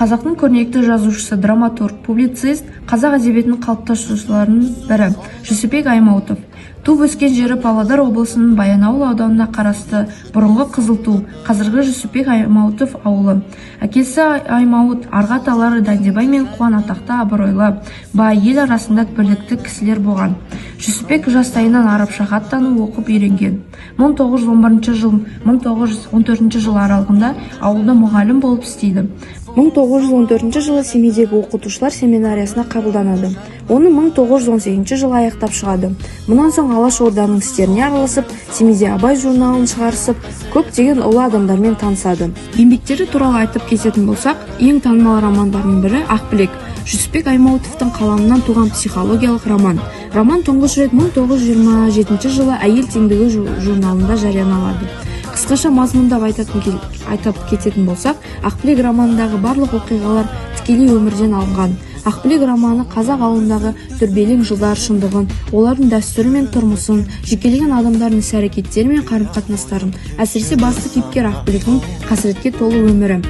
Қазақтың көрнекті жазушысы, драматург, публицист, қазақ әдебиетінің қалыптастырушыларының бірі Жүсіпбек Аймауытов. Туып өскен жері Павлодар облысының Баянауыл ауданына қарасты бұрынғы Қызылту, қазіргі Жүсіпбек Аймауытов ауылы. Әкесі Аймауыт, арғы аталары Дәндебай мен Қуан атақты, абыройлы, бай, ел арасында білікті кісілер болған. Жүсіпбек жастайынан арабша хат тану, оқып үйренген. 1911 жыл 1914 жыл аралығында ауылда мұғалім болып істейді. 1914 жылы Семейдегі оқытушылар семинариясына қабылданады. Оны 1918 жылы аяқтап шығады. Мұнан соң Алаш Орданың істеріне араласып, Семейде «Абай» журналын шығарысып, көптеген ұлы адамдармен танысады. Еңбектері туралы айтып кететін болсақ, ең танымал романдарының бірі «Ақбілек». Жүсіпбек Аймауытовтың қаламынан туған психологиялық роман. Роман тұңғыш рет 1927 жылы «Әйел теңдігі» журналында жарияланады. Қысқаша мазмұндап айтып кететін болсақ, «Ақбілек» романындағы барлық оқиғалар тікелей өмірден алынған. «Ақбілек» романы қазақ ауылындағы дүрбелең жылдар шындығын, олардың дәстүрі мен тұрмысын, жекелеген адамдардың іс әрекеттері мен қарым қатынастарын, әсіресе басты кейіпкер Ақбілектің қасіретке толы өмірі